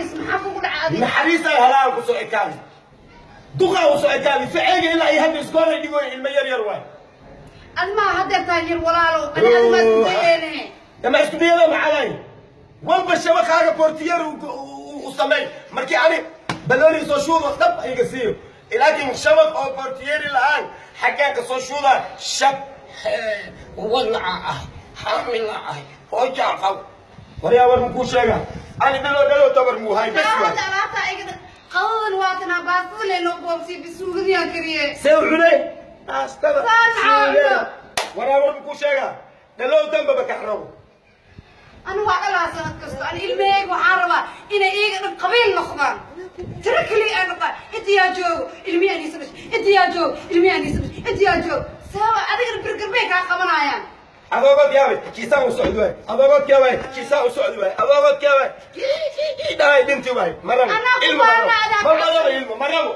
Naxariis maxaa kugu dhaca adiga? Naxariis ay halaan ku soo ekaadi, duqaa u soo ekaadi. Ficeyga ilaa iyo hadda iskoolay dhigoy, ilmo yar yar waay. Admaa haddeertaan yar, walaalow, ani adimaa isku dayeene. Dama isku dayada maxaa waay? Walba shabaqaaga portiyer u samey. Markii ani balooni soo shuudo, dhab iga siiyo, laakiin shabaq oo portieri la-aan xaggaan ka soo shuudaa shab wadnaca ah, xaamila ah, hoojaa qab. Waryaa, war makuu sheega, ani dhalo dhalo tabar muu hay bes waay. Hadda alaabtaa iga qadadan waatanaa, baastada leynoo boobsiy, bisuugadiyaan kariye. See u cunay baastada? Saan maxaa cuno? Waryaa, war makuu sheega, dhalow dambaba kax rabo. Ani waa dhalaa sanad kasto. Ani ilmaheyga waxaan rabaa inay iyaga dhan qabiil noqdaan, tiro keliya ay noqdaan. Inta yaa joogo ilmihi aniisa dhash, inta yaa joogo ilmihi aniisa dhash, inta yaa joogo sababa adigana birgarbay kaa qabanayaan. Adoogood yaabay kiisaan u socdi waay, adoogood yaabay kiisaan u socdi waay, adoogood yaabay dhahay dhinti waay. Ma rabo Anaa ku ilmo, ma rabo. baana adaa. Ma rabo ilmo, ma rabo.